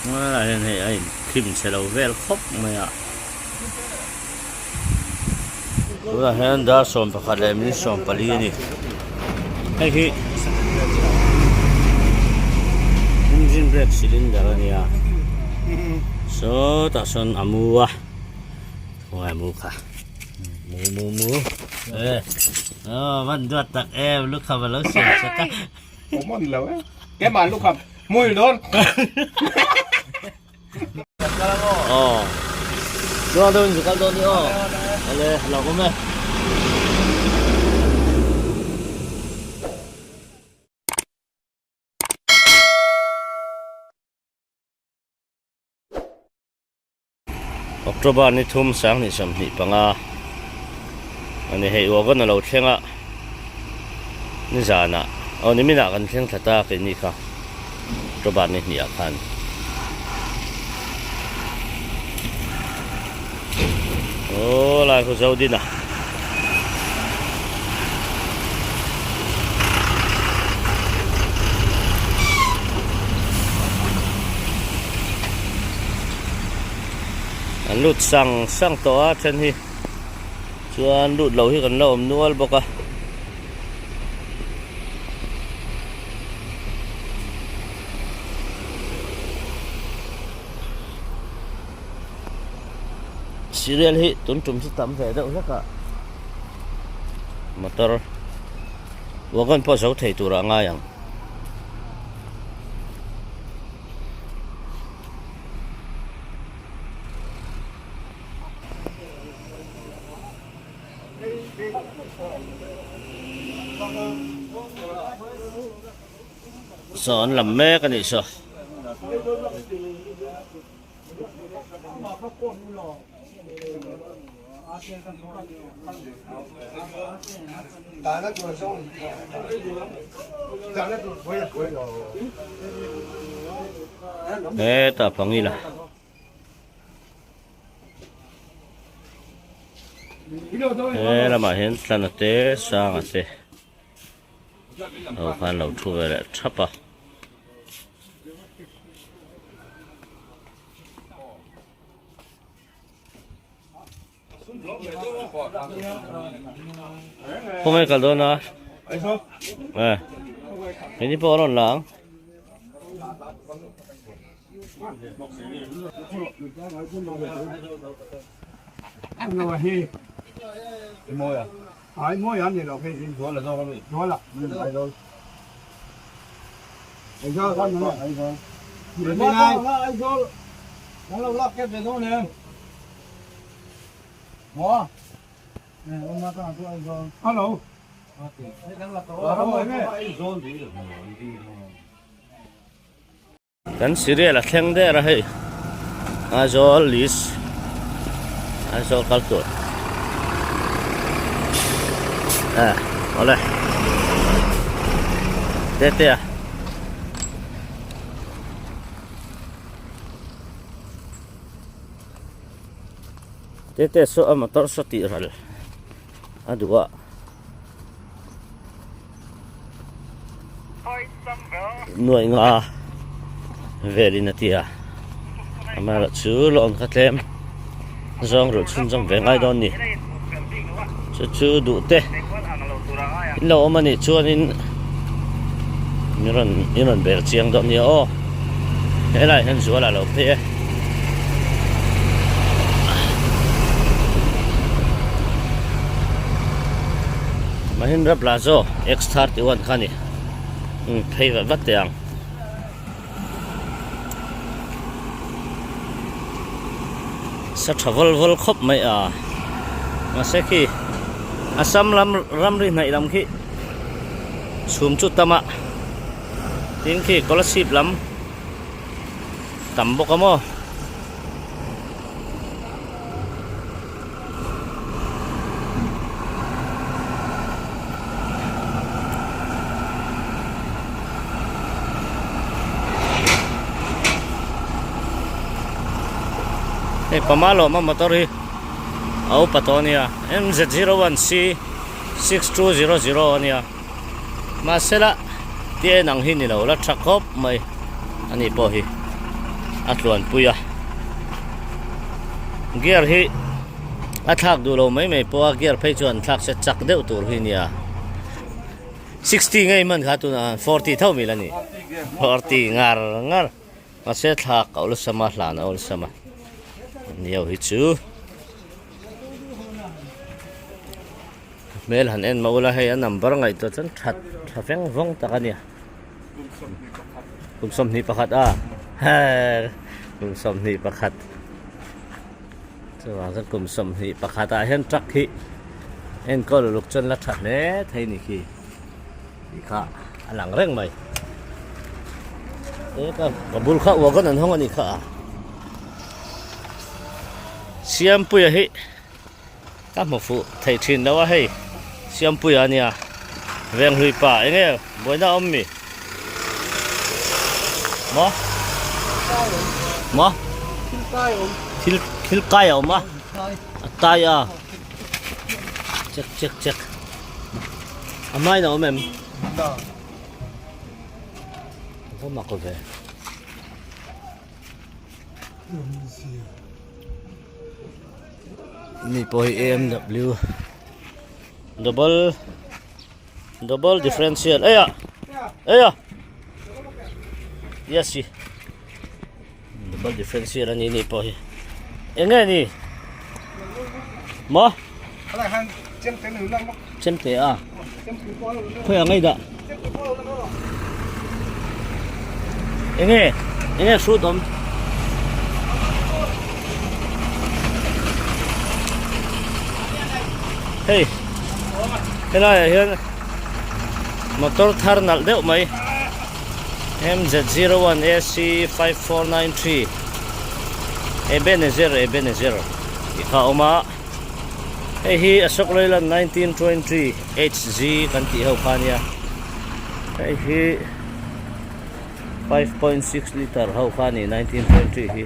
Helaiah hian hei a inkhim chhe lo vel khawp mai a. Tunah hian dar 11 leh minute 14 a ni. Hei hi engine brake cylinder a nia. Sawtah sawn a mu a. Khawngaih mu kha. Mu mu mu. E aw van duat tak em lukham a lo siam sak a. Awm a ni lo e. Keimah lukham hmuil dawn. Aw. Chuan deuh in zu kal dawn ni aw. Awle lo awm e. October ni thum 2025 a ni hei wagon a lo thleng a nizanah aw niminah kan thleng thla ta keini kha October ni hnih ah khan aw lai khu zo din a. An lut sang sang tawh a then hi chuan lut lo hi kan la awm nual bawk a. Serial hi tun tum chu tam ve deuh hlek a motor wagon pawh zo thei turah a ngai ang. Saw an lam mek a nih saw. Hetah pangila. He lamah hian tlana te sanga te ho khan lo thu ve leh thap a. Khawngaih kal dawn a eh keini pawh a rawn lang. Kan serial a thleng der a hei Aizawl list Aizawl kal tur eh awle tete a tete saw a motor saw tih ral a duh a. Nuaih nga velin a ti a amaherawh chu lawn kha tlem zawng rulh chhun zawng ve ngai dawn ni chu chu duh te in lo awm a nih chuanin min rawn in rawn bel chiang dawn nia aw helaiah hian zual a lo phei e. Mahindra Blazo X31 kha a ni umm phei vat vat teh ang. Sa tha vawl vawl khawp mai a mahse khi Assam lam ramri hnaih lam khi chhum chu tam a tin khi Kolasib lam tam bawk a maw. Hei pama lawma motor hi a upa tawh a nia M Z zero one C 6200 a nia mahsela ti en ang hi ni lo la tha khawp mai a ni pawh hi. a tluan pui a gear hi a thlak duh lo mai mai pawh a gear phei chuan thlak se chak deuh tur hi nia 60 ngei man kha tunah 40 tho mil a ni 40 ngar ngar mahse thlak a awlsam a hlan a awlsam a nio hi chu hmel han en mah ula hei a number ngaihtuah chuan that tha veng vawng tak a nia kum 21 a kum 21 chuvang chuan kum 21 ah hian truck hi enkawl uluk chuan la tha hle thei ni khi tih kha a lang reng mai e ka ka bul kha wagon an hawng a nih kha a Siampuia hi Ka hmu fuh thei thin lo a hei Siampuia a nia Venghlui pa eng nge buaina a awm mi maw maw thil thil kai a awm a a tai a check check check a hmain a awm em a mak ve. Mi pawh hi AMW double double differential ei a ei a yes i double differential a ni ni pawh hi eng nge ni maw chemte a khawiah ngei dah enge enge hrut awm hei helaiah hian motor thar nalh deuh mai MZ01 AC5493 Ebenezer Ebenezer tih kha a awm a. Hei hi Ashok Leyland 1920 HG kan tih ho kha ania. Hei hi 5.6 liter ho kha ani 1920 hi.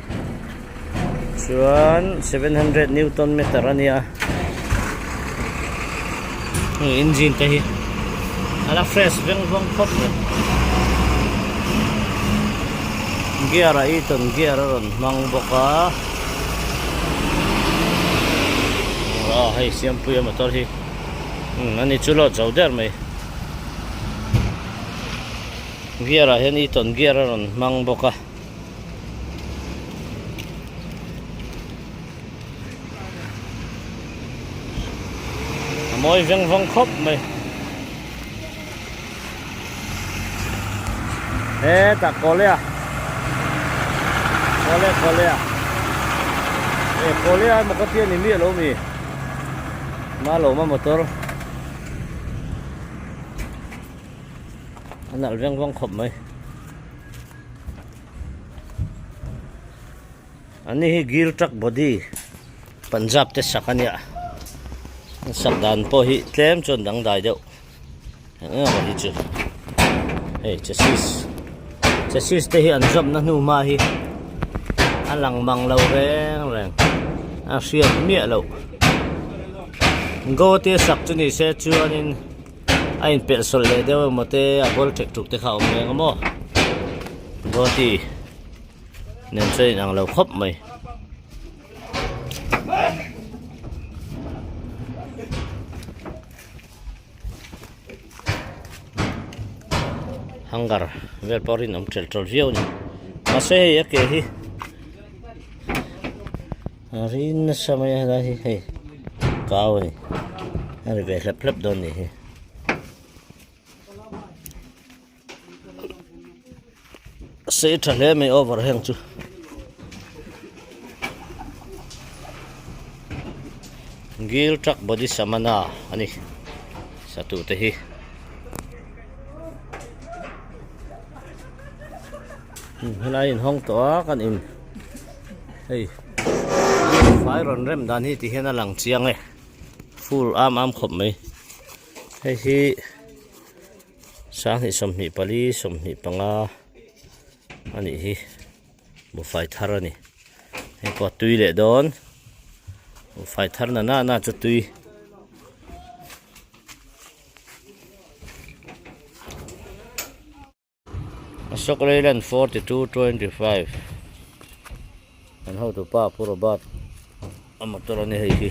Chuan 700 newton meter ania. Hei engine te hi a la fresh veng vawng khawp mai. Gear a Eaton gear a rawn hmang bawk a. Aw hei Siampuia motor hi umm ani chu load zo der mai gear ah hian Eaton gear a rawn hmang bawk a a mawi veng vawng khawp mai hetah kawlea kawle kawlea e kawlea emaw ka tia ni miah lo mi ma lo ma motor a nalh veng vawng khawp mai Ani hi Gir truck body Punjab te sak a nia an sak dan pawh hi tlem chuan dangdai deuh eng emaw hi chu hei chassis chassis te hi an zawm na hnu hma hi a lang mang lo reng reng a hriat miah loh Goa te sak chu ni se chuanin a inpelh sawlh leh deuh emaw te a bawl ṭek ṭuk te kha a awm reng a maw Goa te. Nen chuan inang lo khawp mai. Hangar vel pawh rinawm ṭel ṭawl viau a ni. Mahse hei a ke hi a rin nasa mai a helai hi hei kau a ni. A ri ve hlep hlep dawn a nih hi. Sei tha hle mai over heng chu Gil truck body samana ani satu te hi helai in hawng tawh a kan in hei fai rawn rem dan hi ti hian a lang chiang e full am am khawp mai hei hi. Sanghnih 24 25 a nih hi buhfai thar a ni hei pawh a tui leh dawn buhfai thar na na na chu tui. Ashok Leyland 42 25. Kan hotupa Pu Robert a motor a ni hei hi.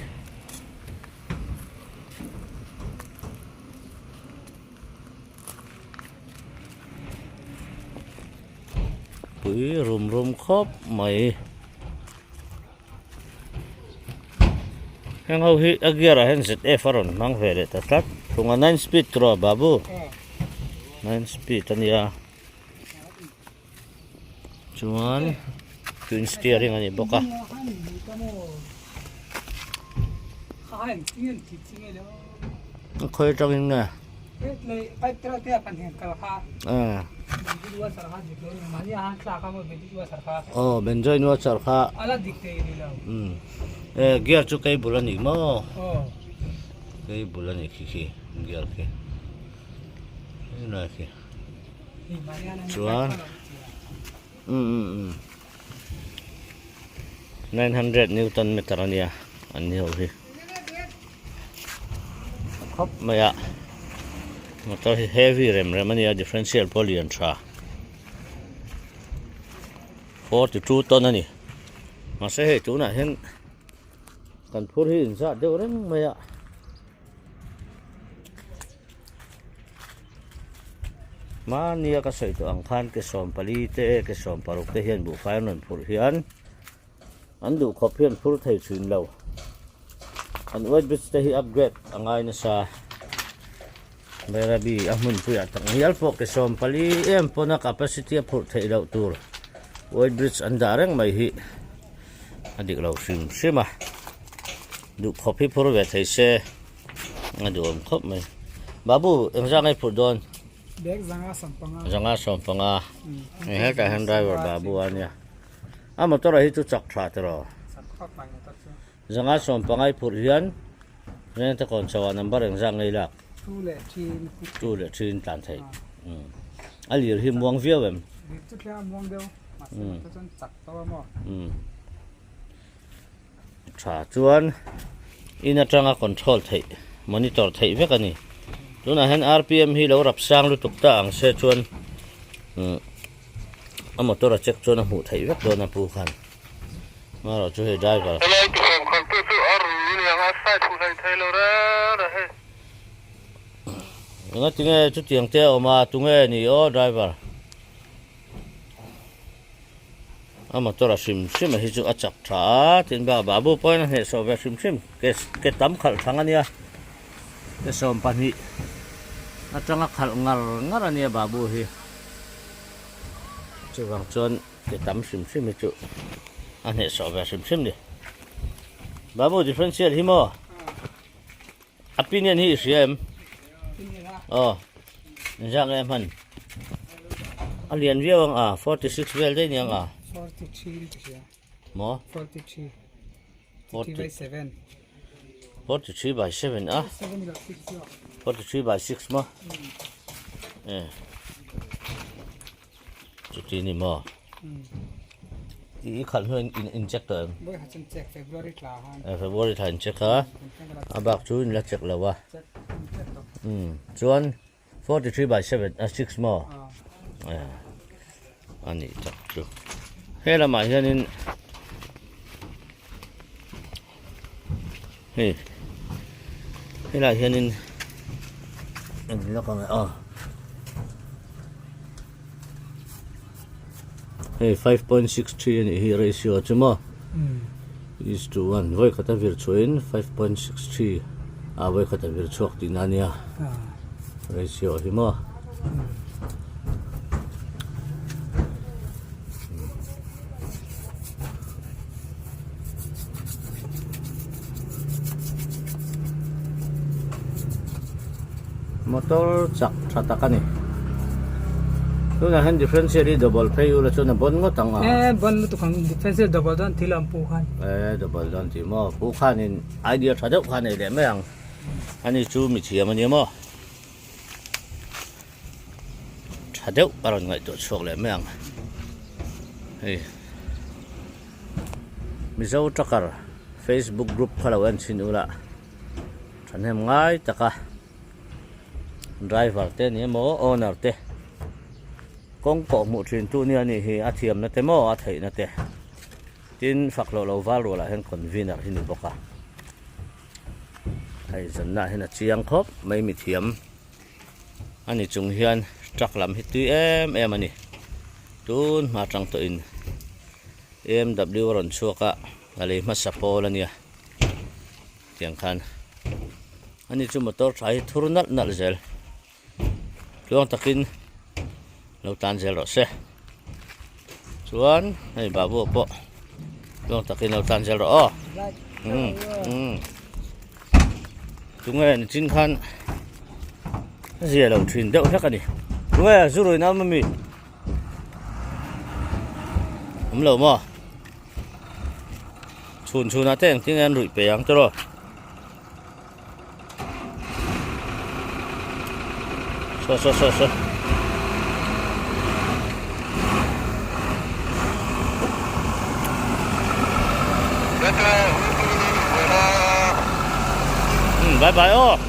Pui rum rum khawp mai. Heng ho hi a gear ah hian ZF a rawn hmang ve leh ta tlat. Thunga nine speed tur a babu. Nine speed a nia. Chuan twin steering a ni bawk a. Khawi atangin nge? Aw benjoin watcher kha e gear chu cable a ni maw cable a ni khi khi gear khi helai khi chuan um um um 900 newton meter a nia an ni ho hi khawp mai a motor hi heavy rem rem a nia differential pawh lian tha 42 ton a ni mahse hei tunah hian kan phur hi inzah deuh reng mai a. Mahnia ka sawi tawh ang khan ke 14 te ke 16 te hian buhfai an rawn phurh hian an duh khawp hian phur thei thin lo. An weight bridge te hi upgrade a ngai nasa. Bairabi a hmunpuiah tak ngial pawh ke 14 em pawna capacity a phurh theih loh tur weight bridge an dah reng mai hi a dik lo hrim hrim a. Duh khawp hi phur ve thei se. A duhawm khawp mai. Babu, engzah nge phurh dawn? Bag zanga sawmpanga. Zanga sawmpanga. Hei hetah hian driver Babu a nia. A motor ah hi chu chak tha tiraw? Chak khawp mai motor chu. Zanga sawmpanga i phurh hian Rengte kawn chho ah number engzah nge i lak? Two leh three in. Two leh three in tlan theih. A lir hi muang viau em? Lir chu thleng a muang deuh. Mahse motor chuan chak tawh a maw? Tha chuan in atanga control theih monitor theih vek a ni. Tunah hian rpm hi lo rap sang lutuk ta ang se chuan umm a motor a check chuan a hmuh theih vek dawn a pu khan. Amaherawh chu hei driver. Helai tihawm khaltu chu a rui liang a side huh hlei thei lo reng reng hei. Engatinge chutiang te a awm a tunge ni aw driver. A motor a hrim hrim a hi chu a chak tha a tin bak babu pawhin a hnehsawh ve hrim hrim ke ke tam khalh thang a nia ke 12 atanga khalh ngar ngar a nia babu hi chuvang chuan ke tam hrim hrim hi chu a hnehsawh ve hrim hrim ni babu differential hi maw a pinion hi i hria em aw engzah nge a hman a lian viau ang a 46 vel daih aniang a maw 43 43 by 7 a 43 by 6 maw e Chuti ni maw? I khalh hnuai in in check tawh em? Bawi kha chuan check February thla khan. Eh February thla in check a, a bak chu in la check lo a. Um chuan 43 by 7 a 6 maw? Eh a nih tak chu. He lamah hianin hei helaiah hianin eng lawk ang e aw hei 5.63 a nih hi ratio chu maw is to one vawi khat a vir chhuahin 5.63 ah vawi khat a vir chhuak tihna a nia ratio hi maw. Motor chak tha tak a ni. Tunah hian differential hi double phei ula chuan a bon ngawt ang a. E bon lutuk ang differential double dawn thil ang pu khan. E double dawn tih maw pu khanin idea tha deuh kha nei leh mai ang. Ani chu mithiam a ni maw. Tha deuh a rawn ngaihtuah chhuak leh mai ang hei Mizo Trucker Facebook group kha lo en chhin ula thahnem ngai taka driver te ni emaw owner te kawng pawh hmuh thin tu nia nih hi a thiamna te maw a theihna te. Tin, fak hlawh lo val rualah hian convener hi ni bawk a. Hei zanna hian a chiang khawp mai mithiam a ni chung hian truck lam hi tui em em a ni. Tun hma tang tawhin AMW a rawn chhuak a, a lei hmasa pawl a nia. Tiang khan ani chu motor tha hi thur nalh nalh zel. Tluang takin lo tan zel rawh se. Chuan hei babu pawh tluang takin lo tan zel rawh aw. Um um tunge nichin khan zia lo thin deuh hlek a ni. Tunge zu ruih na awm ami? Awm lo maw? Chhun chhunah te engtin nge an ruih pe ang tiraw? Saw saw saw saw. Hmm, bye bye aw.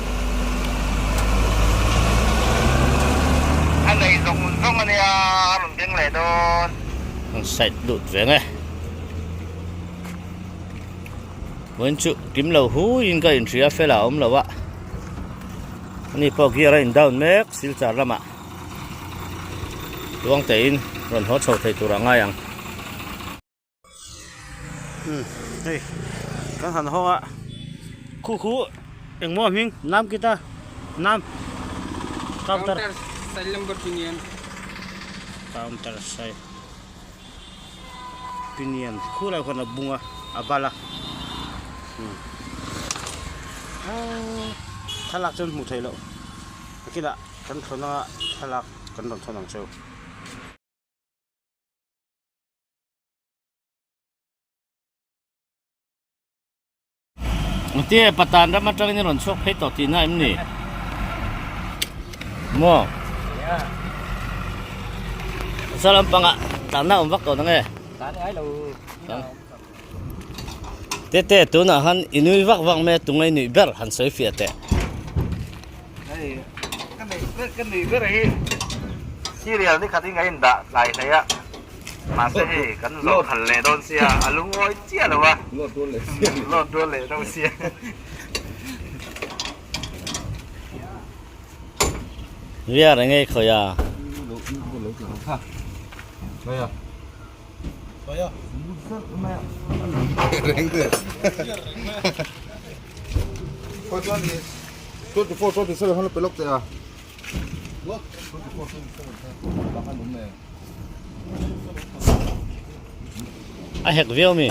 A nei zawng zawng a nia, a rawn ding leh dawn. An side lut ve nge. Vawiin chu kim lo huiin ka inhria fel a awm lo a ani pawh gear a in down mek silchar lamah tluang tein rawn haw chho thei tur a ngai ang. Umm hei kan han hawng a khu khu engmaw a hming nam kita nam counter counter sai. Pinion khulai khuan a bung a a bal a thlalak chuan hmuh theih loh nakinah kan thawn anga thlalak kan rawn thawn ang cheu. Engtin Patan ram atangin i rawn chhuak phei tawh tihna em ni? Maw? Sa lampangah tlanna awm vak tawh nange? Tete tunah han i nui vak vak mai a tunge i nuih ber han sawi fiah teh. Hei ka nuih ber ka nuih ber hi serial ni khat in ka indah tlai hlei a. Mahse hei kan zawh khalh leh dawn sia a lungawi chiah lo a load dual leh dawn sia. Riar eng ei khawi a. A hek viau mi.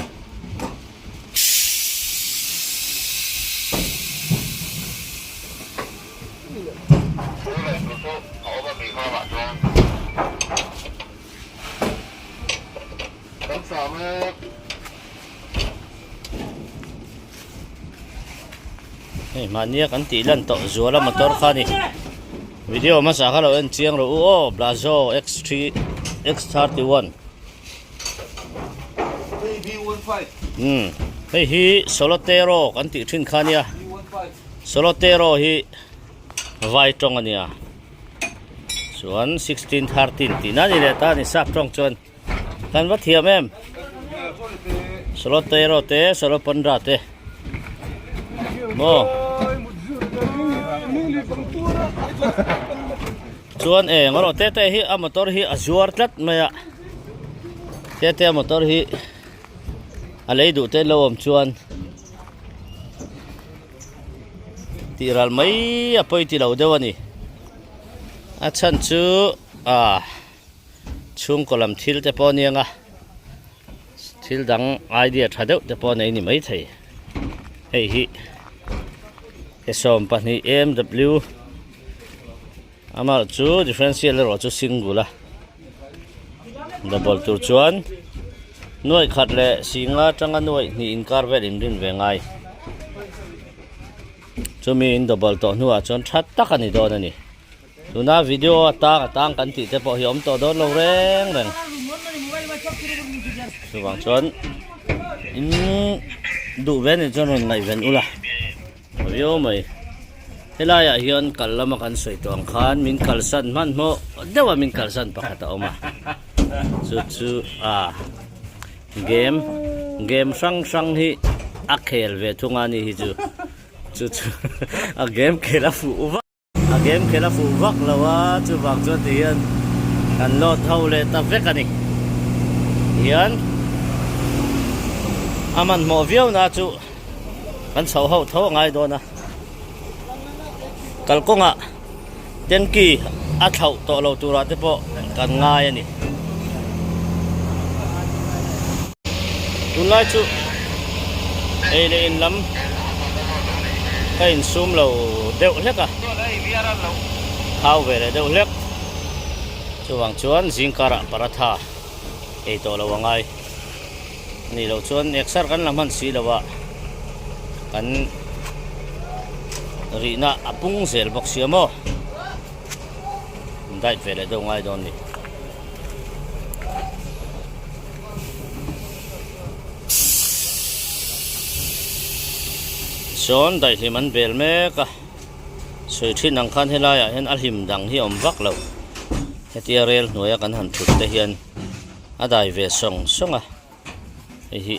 Hei mahnia kan tih lan tawh zuala motor kha a ni video hmasa kha lo en chiang rawh u aw Blazo X three X 31 umm hei hi Solotero kan tih thin kha a nia Solotero hi vai tawng a nia chuan 1613 tih na a ni leh ta a ni sap tawng chuan. Kan va thiam em? Solotero te, Solopandra te. Maw? Chuan e, ngawrh tete hi a motor hi a zuar tlat mai a. Tete a motor hi a lei duh te lo awm chuan tih ral mai a pawi ti lo deuh a ni. A chhan chu ah. Chhungkaw lam thil te pawh a ni ang a, thil dang idea tha deuh te pawh a nei ni maithei. Hei hi ke 12 AMW amaherawh chu differential erawh chu single a double tur chuan nuaih khat leh singa atanga nuaih hnih inkar vel inrin ve ngai. Chumi in double tawh hnuah chuan tha tak a ni dawn a ni. Tuna video atang atang kan tih te pawh hi awm tawh dawn lo reng reng. Chuvang chuan in duh ve ni chuan rawn ngaihven ula viau mai. Helai ah hian kal lama kan sawi tawh ang khan min kalsan hmanhmawh deuh a min kalsan pakhat a awm a. Chu chu a game. Game hrang hrang hi a khel ve thung a ni hi chu chu chu a game khel a fuh vak a game khel a fuh vak lo a chuvang chuan ti hian kan load ho leh ta vek a ni hian a hmanhmawh viau na chu kan chho ho tho a ngai dawn a kalkawngah tanky a thlauh tawh lo turah te pawh kan ngai a ni. Tunlai chu ei leh in lam ka insum lo deuh hlek a, thau ve leh deuh hlek. Chuvang chuan zingkarah paratha ei tawh lo a ngai. Anih loh chuan exer kan la hman si lo a, kan rihna a pung zel bawk sia maw? Diet ve leh deuh ngai dawn ni. Sawn daihlim an bel mek a, sawi thin ang khan helaiah hian a hlim dang hi a awm vak lo. Hetia rel hnuaia kan han thut te hian a dai ve sawng sawng a, hei hi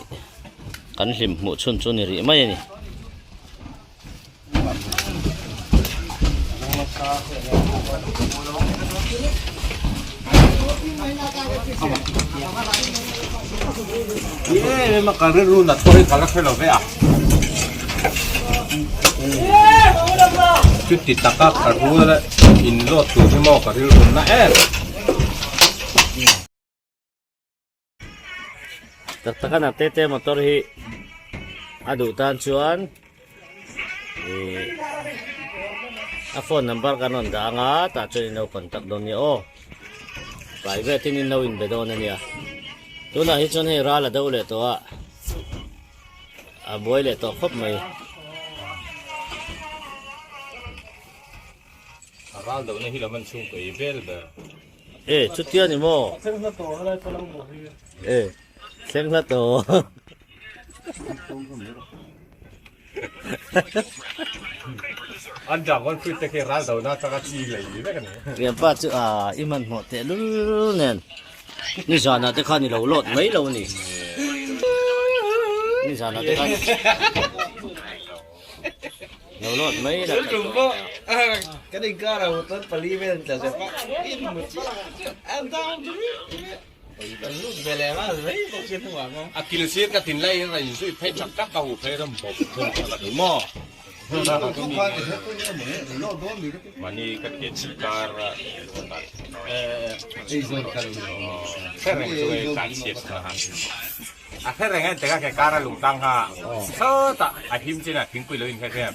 kan hlim hmuh chhun chu ni rih mai a ni. Chuti taka ka rul in load tur hi maw ka rilru na em. Tak tak a tete motor hi a duh tan chuan ih a phone number kan rawn dah anga tah chuan in lo contact dawn nia aw private in in lo inbe dawn a nia tunah hi chuan hei ral a do leh tawh a a buai leh tawh khawp mai. A ral dohna hi lo an chhung ka ei vel ber. E chutia ni maw? Thleng hla tawh helai pawh lo maw hi. E thleng hla tawh. An dragon fruit te khi ral dohna atanga chi lei ni vek a ni. Rianpa chu a i hmanhmawh teh lul nen nizanah te khan i lo lawt mai lo a ni. Nizanah te khan. Lo lawt mai la. Tum pawh kan inkar a motor pali vel an tla zep a in mu chiah chiah a down chu kan lut ve leh nghal mai bawk sia hnungah khan. A kil sir ka thin laiin a inzui phei chak chak ka huh phei ram bawk maw. Mahni ka ke chhi kar a hre reng chu hei tlan chhiat na han. A hre reng en teka ke kar a lung tang kha sawtah a him chin a thingpui lo in kha khem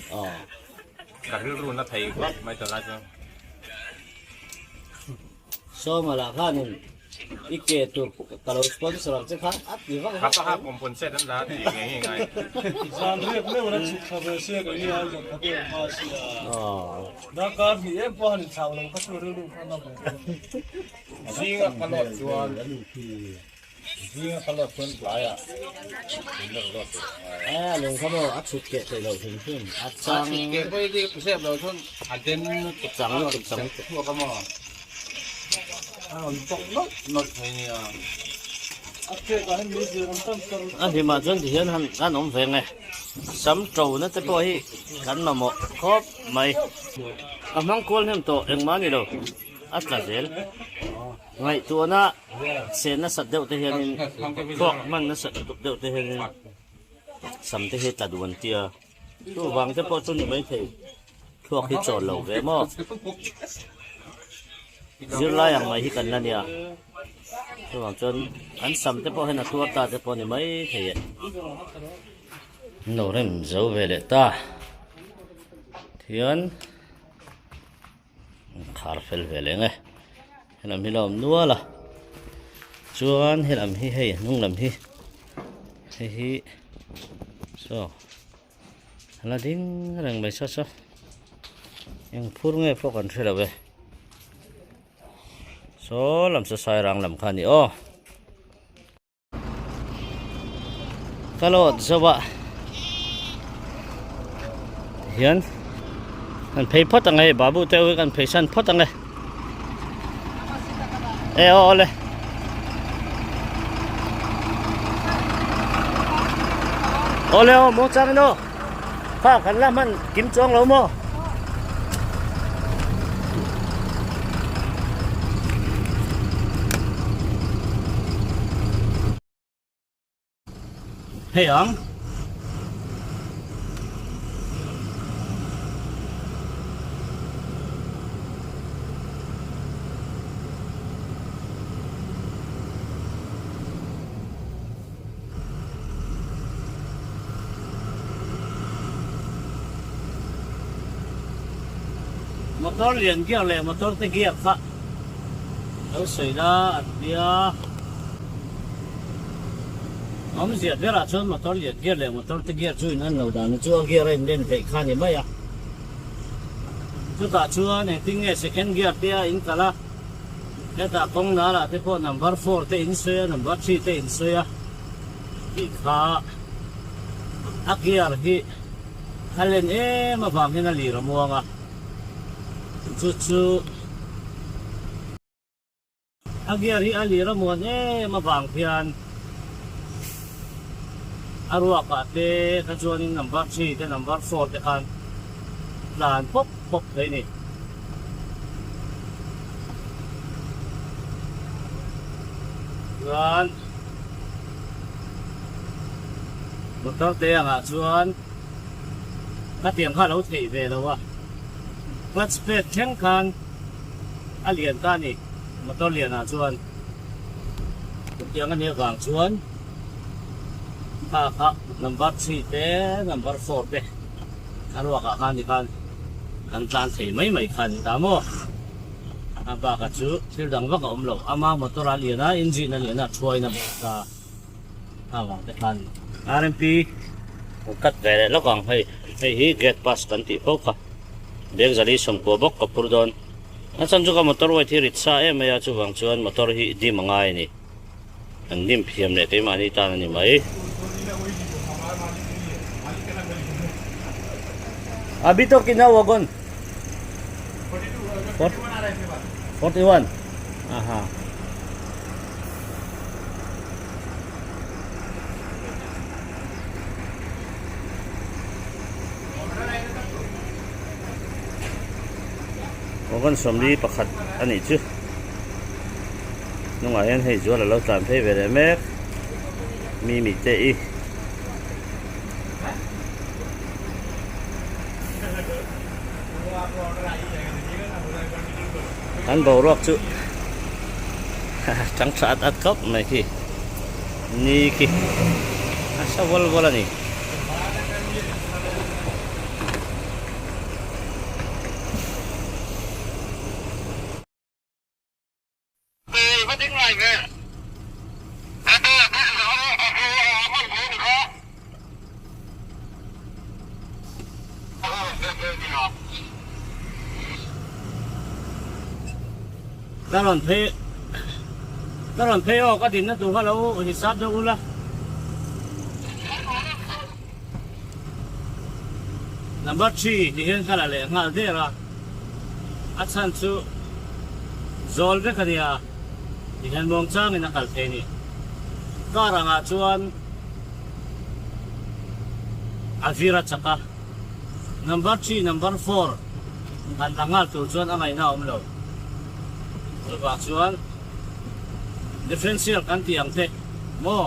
ka rilru na thei vak mai tawh lai chuan. Sawma lah khanin i ke tur ka lo sponsor ang che kha a ti vak vak. Kha pa kha compensate an la ti nge nge ngai. Zan riak meuh na chhuk thla ve se ka nia zan kha pek hma sia. Darkar hnih em pawh han inthlau lo kha chu rilru kha na ve. Zinga ka lawt chuan. Zinga ka lawt chuan tlaiah min rawn lawt teh ngai. A lung kha maw a chhut keh theih loh hrim hrim a chang. A chhut keh pawh hi sep lo chuan a den lutuk chang lutuk chang chhuak a maw a rawn tawk nawlh nawlh thei nia. A hlimah chuan tihian han kan awm ve nge sam to na te pawh hi kan mamawh khawp mai. Ka hmang kual hnem tawh engmah a ni lo a tla zel. Ngaihtuahna sen nasat deuh te hianin thluak hman nasat lutuk deuh te hianin sam te hi tla duh an tia chuvang te pawh chu ni maithei thluak hi chawl lo ve maw zirlai ang mai hi kan la nia chuvang chuan an sam te pawh hian a tuar ta te pawh ni maithei e. An lo rem zo ve leh ta thian. Khar fel ve leh nge helam hi la awm nual a chuan helam hi hei hnung lam hi hei hi saw a la ding reng mai saw saw eng phur nge pawh kan hre lo e saw lam saw sairang lam kha a ni aw. Ka lawt zo a hian kan phei phawt ang e hei babu te hi kan phei san phawt ang e e aw awle. Awle aw maw chang in aw kha kan la hman kim chuang lo maw. Hei ang. Motor lian gear leh motor te gear kha lo sawi la an tia. Awmzia berah chuan motor lian gear leh motor te gear chu in an lo dan chu a gear a in len theih kha a ni mai a. Chutah chuan engtin nge second gear te a in kalh a, hetah kawng nalah te pawh number four te in sawi a, number three te in sawi a tih kha a gear hi a len em avangin a lir a muang a, chu chu. A gear hi a lir a muan em avang hian a ruakah te kha chuanin number three te number four te khan tlan pawp pawp thei a ni. Chuan motor te angah chuan khatiang kha a lo theih ve lo a, clutch plate thleng khan a lian ta a ni. Motor lianah chuan chutiang a nih avang chuan kha kha number three te number four te a ruakah khan tikhan kan tlan thei mai mai kha a ni ta maw? A bakah chu thil dang vak a awm lo, ama motor a lian a, engine a lian a, thuain a bawk ta avang te khan. RMP kan cut ve leh lawk ang hei, hei hi gate pass kan tih fo kha, bag zali 90 bawk ka phur dawn. A chhan chu ka motor weight hi rit sa em mai a, chuvang chuan motor hi dim a ngai a ni. An dim thiam leh keimahni tan a ni mai. Abhi to kina wagon? 41. Aha. Wagon 41 a nih chu hnungah hian hei zual a lo tlan phei ve leh mek mi mi te i an boruak chu chang tha at at khawp mai khi ni khi a sa vawl vawl a ni. Ka rawn phei ka rawn phei aw ka dinna tur kha lo hisap deuh ula. Number three ti hian ka la leh nghal der a, a chhan chu zawl vek a nia ti hian muangchangin a kal thei a ni. Car angah chuan a vir a chak a, number three, number four han la nghal tur chuan a ngaihna a awm lo. Chuvang chuan differential kan tih ang te maw?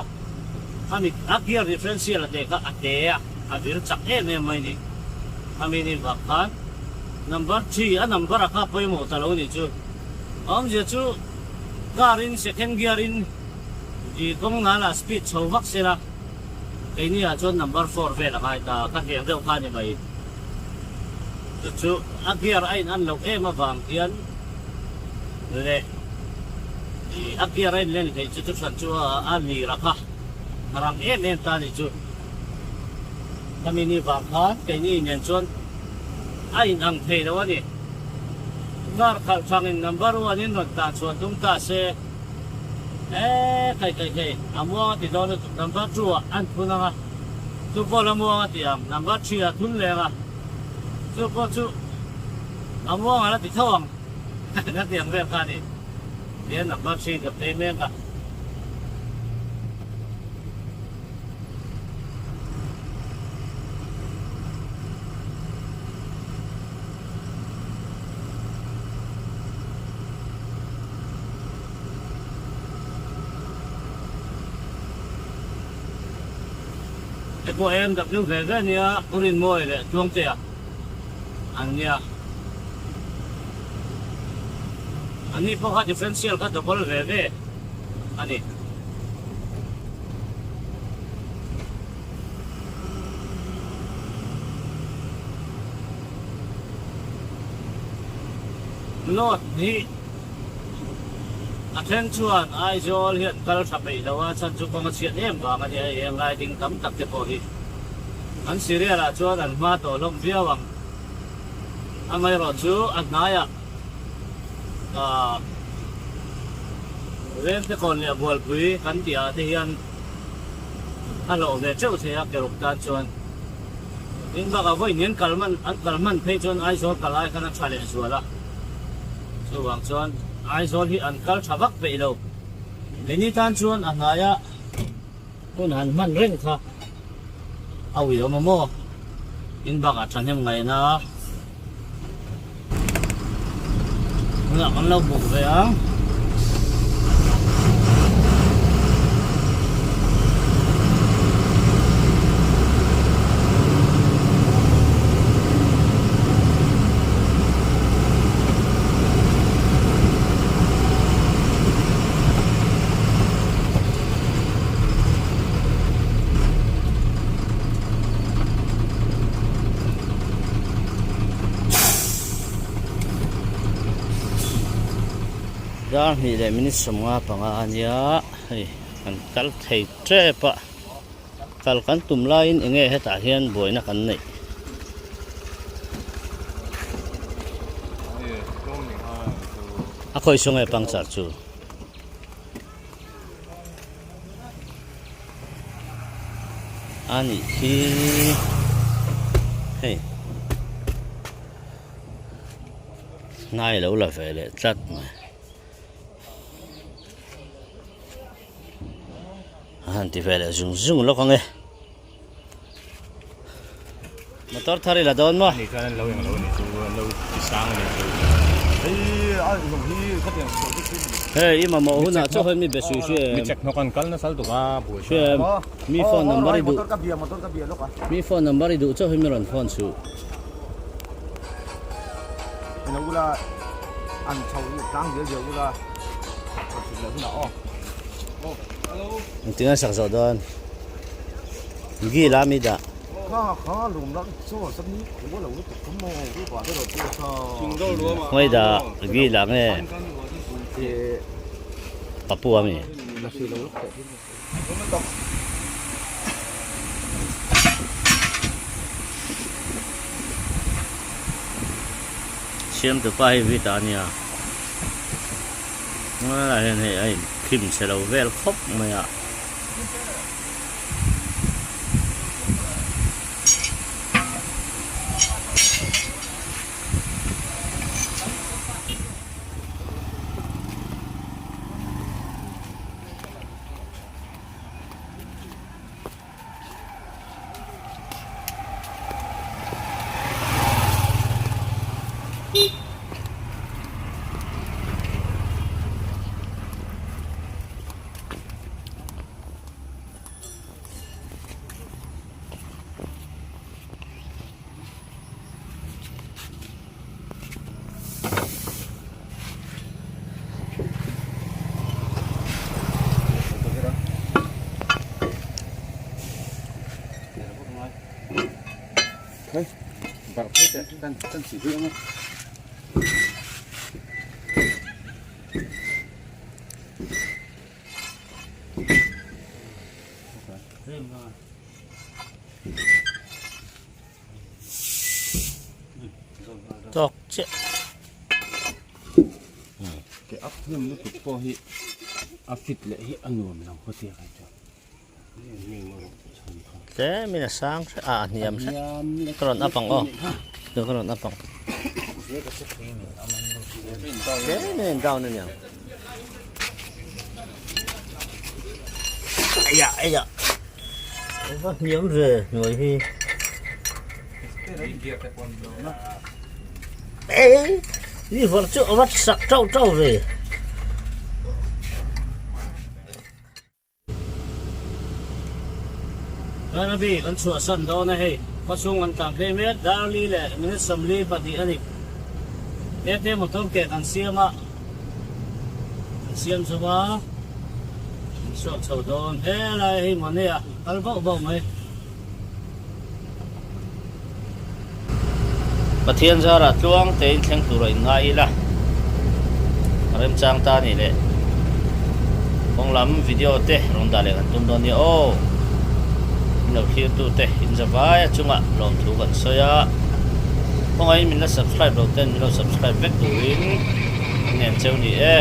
A mit a gear differential a te kha a te a, a vir chak em em mai ni. A mi nih vang khan number three a number a kha pawimawh ta lo nih chu. A awmzia chu car in second gear in i kawng nal ah speed chho vak se la, keini ah chuan number four vel a ngai ta, ka hniang deuh kha a ni mai. Chu chu a gear a in an loh em avang hian leh a gear a in len theih chu chu hran chu a lir a kha a rang em em ta a ni chu. Khami ni vang khan keini nen chuan a in ang thei lo a ni. Car khalh thangin number one in rawn tan chhuan tum ta se e kai kai hei a muang a ti dawn lutuk number two ah an thun ang a chu pawh la muang a ti ang number three ah thun leng a chu pawh chu a muang a la ti tho ang na ti ang vel kha a ni tihian number three ka phei mek a. Te pawh AMW ve ve nia U Rinmawi leh Tluangtea an nia. Anni pawh kha differential kha double ve ve a ni. Load hi a then chuan Aizawl hian kal tha peih lo a, chhan chu kawng a chhiat em vang a nia, hei eng lai ding tam tak te pawh hi an serial ah chuan an hma tawh hlawm viau ang. Amaherawhchu a hnaiah ah Rente kawn leh Bualpui kan tih ah te hian a hlawh ve teuh thei a keruk tan chuan. Tin bakah vawiin an kal man an kal hman phei chuan Aizawl kal ai khan a tha leh zual a, chuvang chuan Aizawl hi an kal tha vak peih lo. Keini tan chuan a hnaia hun han hman reng kha a uiawm a maw? Tin bakah thahnem ngaihna Tunah kan lo buk ve ang. Dar hnih leh minute 55 a nia hei kan kal thei tep a kal kan tum laiin eng nge hetah hian buaina kan neih. A khawi saw nge puncture chu. A nih khi hei hnai lo la ve leh tlat mai a han ti ve leh zung zung lawk ang e motor thar i la dawn maw? Ani chuan an lo englo ani chu an lo ti sang ani chu. Hei i mamawh hunah chaw hian mi be sui hria em? Mi check hnawk an kal nasal tuk a buai hria em? Mi phone number i duh mi phone number i duh chaw hi mi rawn phone suh. Engtin a sak zawh dawn? Gi la mi dah. Ngawi dah gi la nge Papua mi. Siamtu pa hi vita a nia. Ngawi hian hei a inkhim chhe lo vel khawp mai a. Tawk chiah. Ke up hnem lutuk pawh hi a fit leh hi a nuam lo ka tia kai chuan. Tlem in a sang hret a a hniam hret ka rawn up ang aw ka rawn up ang. Tlem in down a niang. Aiah aiah va hniam ve hnuai hi ei liver chu a va sak tauh tauh ve. Bairabi kan chhuahsan dawn a hei, khawchhung kan tlan phei mek, Darli leh minute 42 a ni. Hete motor ke kan siam a, kan siam zo a, kan chhuak chho dawn helai hei mawni a kal bauh bauh mai. Pathian zarah tluang tein thleng tur a inngai ila, remchang ta ni leh kawng lam video te rawn dah leh kan tum dawn nia aw. Min lo thlir tu te in za vai a chungah lawmthu kan sawi a, kawngaiin min la subscribe lo ten min lo subscribe vek turin kan ngen cheu ni e.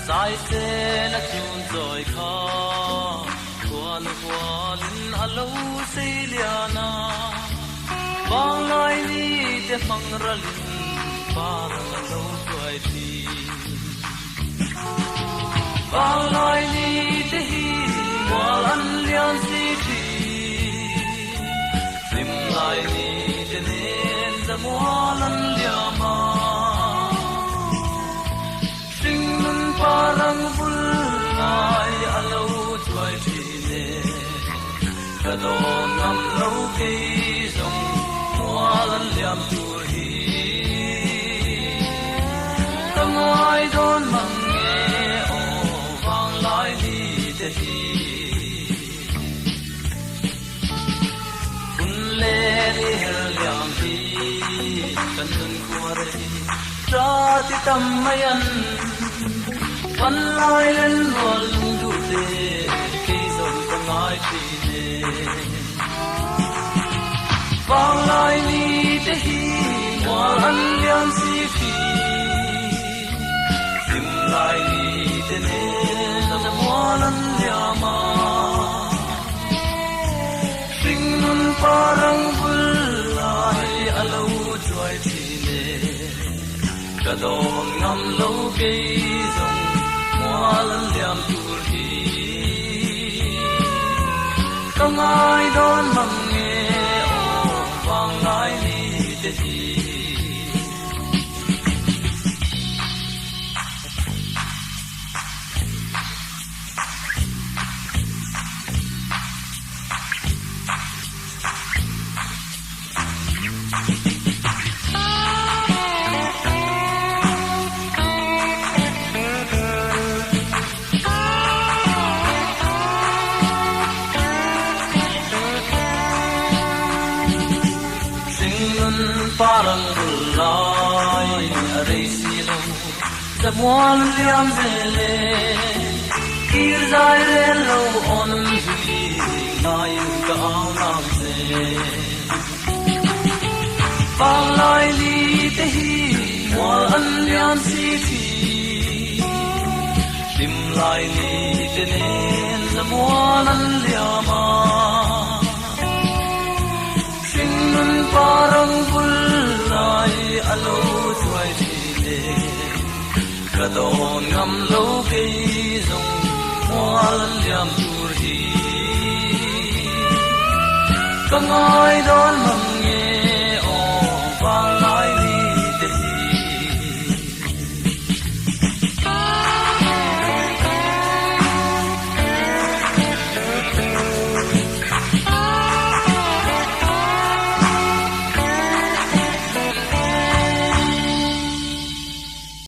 Saisen a chun chawi kha khuan hualin a lo sei lian a, vanglai ni te hmang ralin parang a lo chuai thin. Vanglai ni te hi mual an lian si thin, hlim lai ni te nen zamual an liam a. Hringnun parang vul ngai a lo chuai thin e, ka dawn ngam lo kei zawng mual an liam tur hi. Ka ngai dawn mang nge aw vanglai ni te hi. Hun len i her liam hi kan nun khua rei ta ti tam mai an van lai len rual lung duh te kei zawng ka ngai thin e. Vanglai ni te hi mual an liam si thin, hlim lai ni te nen a mual an liam a. Hringnun parang bul lai a lo chuai thin e, ka dawn ngam lo kei zawng mual an liam tur hi. Ka ngai dawn mang nge aw vanglai ni te hi. Hringnun parang bul lai a rei si lo, zamual liam zel e, kir zai rel lo awn zui ngaiin ka au nang che. Vanglai ni te hi mual an liam si thin, hlim lai ni te nen zamual an liam a. Hringnun parang bul lai a lo chuai thin e, ka dawn ngam lo kei zawng mual an liam tur hi. Ka ngai dawn mang.